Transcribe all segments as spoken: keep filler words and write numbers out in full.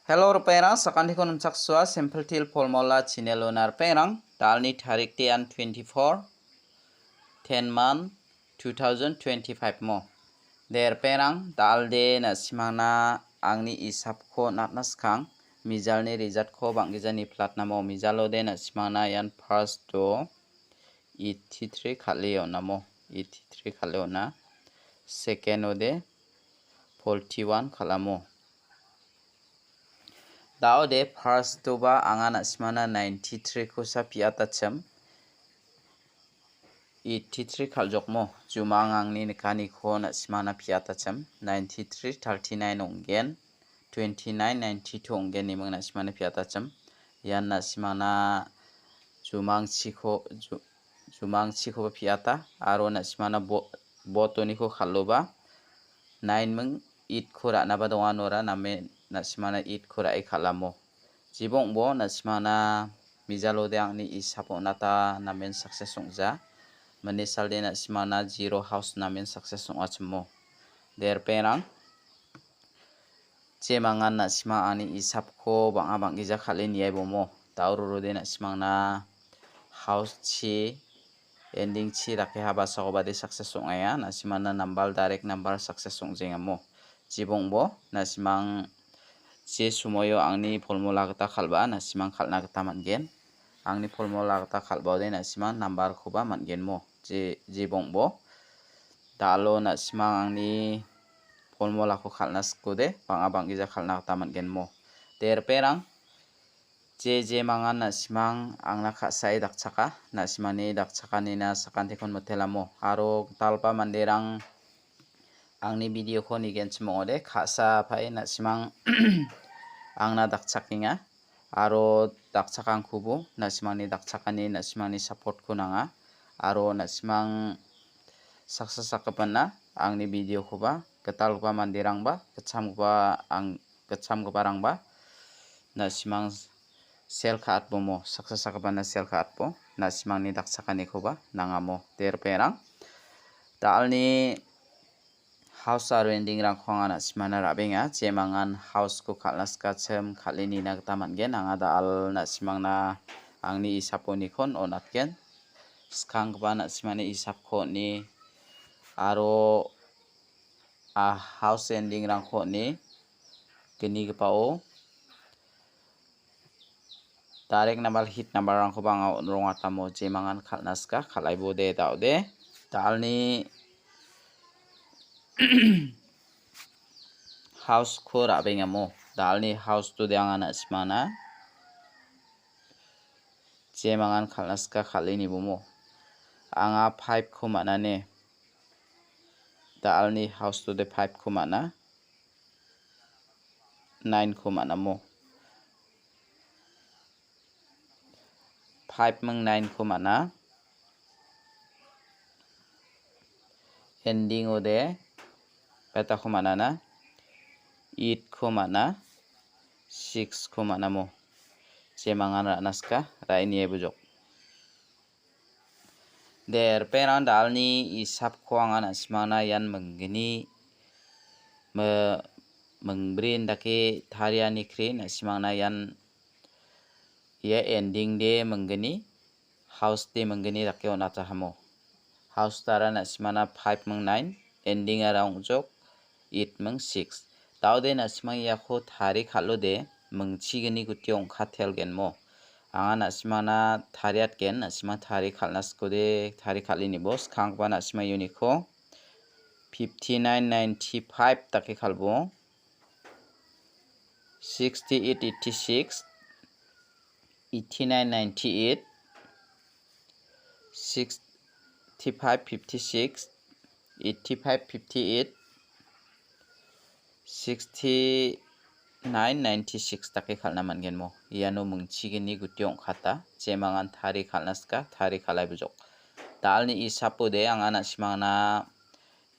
Hello, ripengrang, sakantiko nimchaksoa, Simple Teer Formula channel-ona ripengrang, dalni tarik de an twenty-four, ten month, two thousand twenty-five mo. De ripengrang, dalde na·simangna angni isapko natna skang, mijalni result-ko bang·gija niplatnamo, mijalo de na·simangna ian first-o eighty-three kal·e on·amo, eighty-three kal·e on·a, second-o de forty-one kal·amo. Dao de first-oba anga na·simana ninety-three-kosa piatachim. Eighty-three kal·jokmo. Jumang angni nikaniko na·simana piatachim. Ninety-three, thirty-nine ong·gen. Twenty-nine, ninety-two ong·gen iming na·simana piatachim. Ian na·simana jumangchiko, ju-, jumangchikoba piata. Aro na·simana bo-, bot oniko kal·oba. Nine ming eight-ko ra·naba donga nora name na·simana eight-ko ra·e kal·amo. Jibongbo na·simana mijalode angni isap on·ata namen success ong·ja. Mane salde na·simana zero house namen success ong·achimo. De ripengrang, jemangan na·simang angni isapko bang·a bang·gija kal·e niaibomo. Daurorode na·simangna house-chi, ending-chi dake habasakoba de success ong·aia. Na·simana number, direct number success ong·jengamo. Jibongbo, na·simang je sumoio angni formula gita kal·ba, na·simang kal·na gita man·gen. Angni formula gita kal·baode na·simang number-koba man·genmo. Je, jibongbo, dalo na·simang angni formula-ko kal·na sikode, bang·a bang·gija kal·na gita man·genmo. De ripengrang, je, jemangan na·simang angna ka·sae dakchaka, na·simangni dakchakanina sakantikon mitelamo. Aro gitalgipa manderang angni video-ko nigenchim ong·ode, ka·sa pae na·simang angna dakchakenga. Aro dakchakangkubo na·simangni dakchakani na·simangni support-ko nanga. Aro na·simang saksa sakgipana angni video-koba gitalgipa manderangba gitchamgipa ang-, gitchamgiparangba na·simang share ka·atbomo, saksa sakgipana share ka·atbo, na·simangni dakchakanikoba nangamo. De ripengrang, dalni house aro ending-rangko anga na·simana ra·benga. Jemangan house-ko kal·na sikachim, kal·e nina gita man·gen. Anga dal na·simangna angni isaponikon on·atgen. Skanggipa na·simani isapko on·e aro a house ending-rangko on·e gnigipao direct number, hit number-rangkoba anga on·rongatamo jemangan kal·na sika, kal·aibo de, dao de. Dalni house-ko ra·bengamo. Dalni house-to de anga na·simana. Jemangan kal·na sika, kal·e nibomo. Anga five-ko man·ane. Dalni house-to de five-ko man·a. Nine-ko man·amo. Five ming nine-ko man·a. Ending-o de petako man·ana. Eight-ko man·a. Six-ko man·amo. Jemangan ra·na sika, ra·e niaibojok. De ripengrang, dalni isapko anga na·simangna ian minggni, mi-, mingbri indake tariani kri na·simangna ian ia ending de minggni, house de minggni dake on·atahamo. House tara na·simangna five ming nine, ending ara ong·jok, eight ming six. Dao de na·simang iako tari kal·ode, mingchigni guti ong·katelgenmo. Anga na·simangna tariatgen, na·simang tari kal·na sikode, tari kal·e nibo, skanggipa na·simang uniko fifty nine ninety five dake kal·bo. Sixty eight eighty six, eighty nine ninety eight, sixty five fifty six, eighty five fifty eight, sixty nine ninety six dake kal·na man·gen mo. Iano mingchigni guti ong·kata. Jemangan tari kal·na sika, tari kal·ai bojok. Dalni isapo de anga na·simangna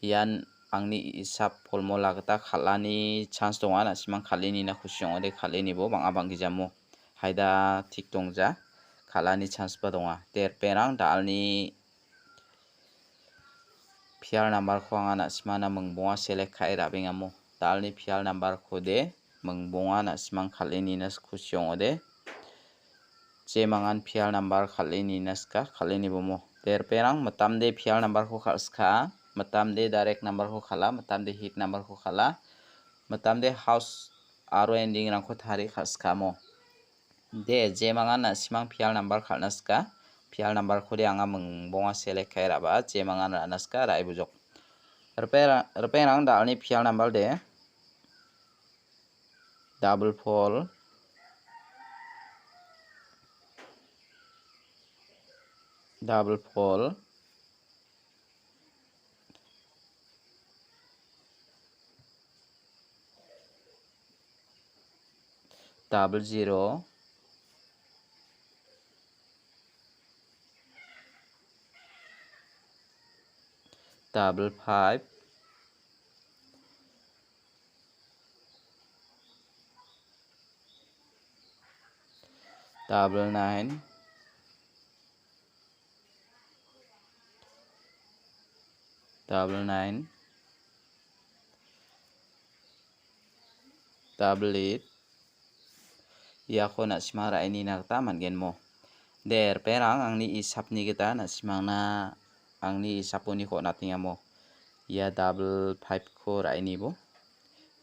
ian angni isap formula gita kal·ani chance donga. Na·simang kal·e nina kusi ong·ode kal·e nibo bang·a bang·gijamo. Haida tik dongja, kal·ani chance ba donga. De ripengrang, dalni pial number-ko anga na·simana mingbonga select ka·e ra·bengamo. Dalni pial number-ko de mingbonga na·simang kal·e nina sku siong ode. Jemangan pial nambar kal·e nina sika, kal·e nibomo. De, ripengrang, mitamde pial nambarko kal·sika, mitamde direct nambarko kal·a, mitamde hit nambarko kal·a, mitamde house aro ending-rangko tarie kal·sikamo. De, jemangan na·simang pial nambar kal·na sika, pial nambarkode anga mingbonga select ka·e ra·ba, jemangan ra·na sika, ra·e bujok. Ripe-, ripengrang, dalni pial nambar de. Double four, double four, double zero, double five, double nine, double nine, double eight, iako na·sima ra·e nina gita man·genmo. De, ripengrang, angni isapni gita na·simangna angni isaponiko on·atengamo. Ia double five-ko ra·e nibo.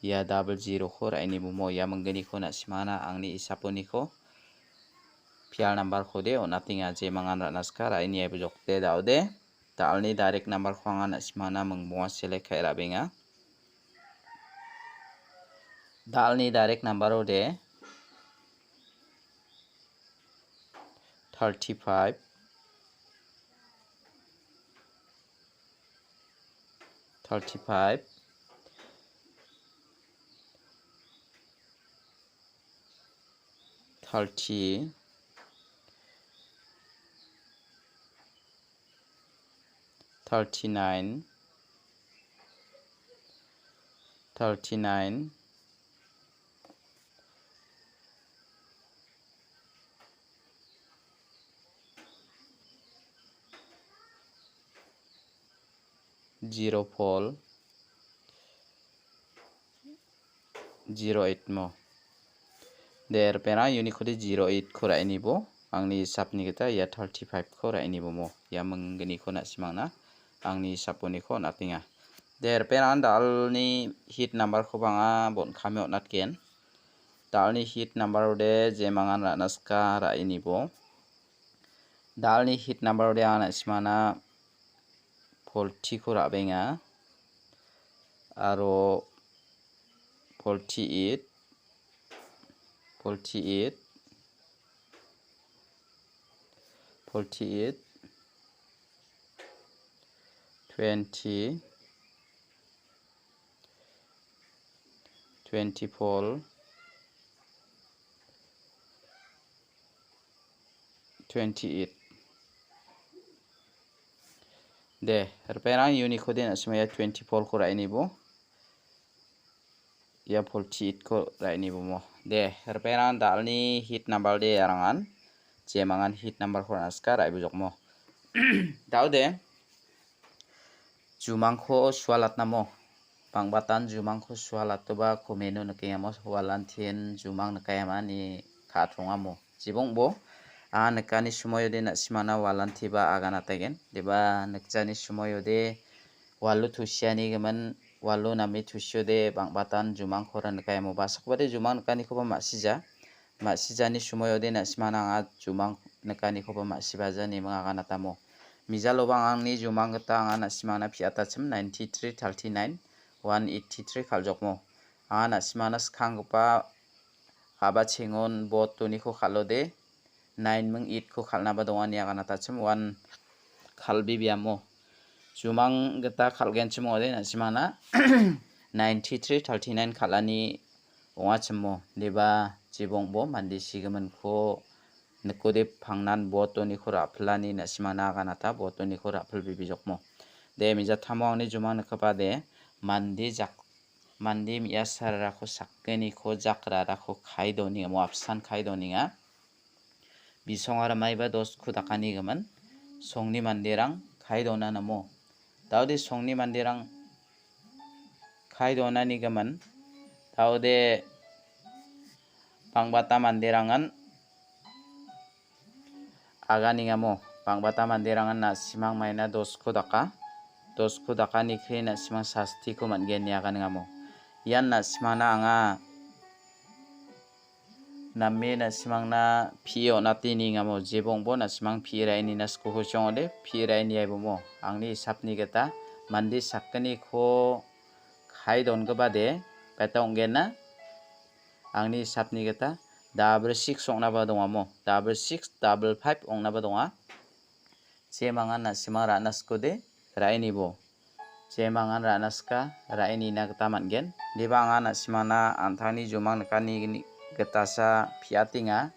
Ia double zero-ko ra·e nibomo. Ia mingginiko na·simangna angni isaponiko pial nambarkode on·atenga, jemangan ra·na sika ra·e niai bujokde, da·ode. Dalni direct nambarko anga na·simangna mingbonga select ka·e ra·benga. Dalni direct nambaro de thirty-five, thirty-five, thirty, thirty-nine, thirty-nine, zero four, zero eight mo. De, ripengrang, unikode zero eight-ko ra·e nibo. Angni hisapni gita ia thirty-five-ko ra·e nibomo. Ia mingginiko na·simangna angni hisaponiko on·atenga. De, ripengrang, dalni hit nambarkoba anga bon·kame on·atgen. Dalni hit nambarode jemangan ra·na sika ra·e nibo. Dalni hit nambarode anga na·simangna forty-ko ra·benga. Aro forty-eight, forty-eight, forty-eight, twenty, twenty-four, twenty-eight. De, ripengrang, unikode na·sima ia twenty-four-ko ra·e nibo. Ia forty-eight-ko ra·e nibomo. De, ripengrang, dalni hit nambar de arangan. Jemangan hit nambarko ra·na sika ra·e bujokmo. Da·ode. Jumangko sualatnamo. Bang·batan jumangko sualatoba komeno nikengamo, walantin jumang nikayama ni ka·atongamo. Jibongbo, a nikani sumoyode na·simana walantiba aganataigen. Deba nikjani sumoyode walo tusianigimin, walo name tusiode bang·batan jumangkora nikayamo. Basakobade jumang nikanikoba ma·sija. Ma·sijani sumoyode na·simana anga jumang nikanikoba ma·sibaja neming aganatamo. Mijaloba angni jumang gita anga na·simangna piatachim ninety-three thirty-nine, one eighty-three kal·jokmo. Anga na·simangna skanggipa a·bachengon bot doniko kal·ode, nine ming eight-ko kal·naba donga ine aganatachim, one kal·bibiamo. Jumang gita kal·genchim ong·ode, na·simangna ninety-three thirty-nine kal·ani ong·achimo. Deba jibongbo mande sigiminko nikode pangnan bot doniko ra·pilani na·simangna aganata bot doniko ra·pilbibijokmo. De, mijatamo angni jumang nikgipa de, mande jak-, mande me·asararako sakgniko jakrarako kae donenga, mo apsan kae donenga. Bisongara maiba dosku dakanigimin, songni manderang kae donanamo. Da·ode songni manderang kae donanigimin, da·ode Bangbata manderangan aganengamo, bangbata manderangan na·simang maina dosko daka, dosko dakani kri na·simang sastiko man·gen ine aganengamo. Ian na·simangna anga name na·simangna pi·e on·ate niengamo, jebongbo na·simang pi·e ra·e nina skoho ong·ode, pi·e ra·e niaibomo. Angni hisapni gita mande sakgniko kae dongipade beta ong·genna. Angni hisapni gita double six ong·naba dongamo. Double six, double five ong·naba donga. Jemangan na·simang ra·na skode, ra·e nibo. Jemangan ra·na ska, ra·e nina gita man·gen. Deba anga na·simangna an·tangni jumang nikani gitasa pi·atenga.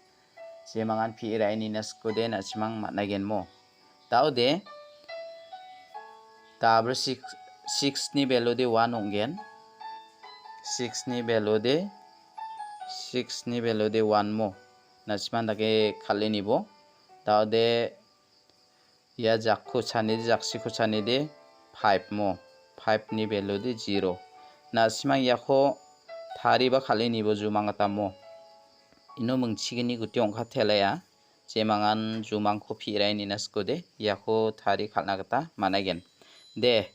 Jemangan pi·e ra·e nina skode na·simang man·aigenmo. Da·ode, double six, six ni value de one ong·gen. Six ni value de, six ni value de one mo. Na·simang dake kal·e nibo. Da·ode, ia jakko chanide, jaksiko chanide five mo. Five ni value de zero. Na·simang iako tariba kal·e nibo jumang gita mo. Ino mingchigini guti ong·katelaia. Jemangan jumangko pi·e ra·e nina skode, iako tari kal·na gita man·aigen. De,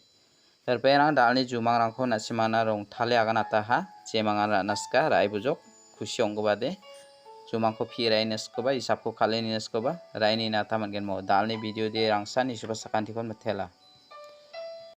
ripengrang da·alni jumangrangko na·simangna rongtale aganataha, jemangan ra·na ska, ra·e bujok, kusi ong·gipade. Jumangko pi·e ra·e nina skoba, hisapko kal·e nina skoba, ra·e nina gita man·gen mo. Da·alni video de rangsan nisuba sakantikon mitela.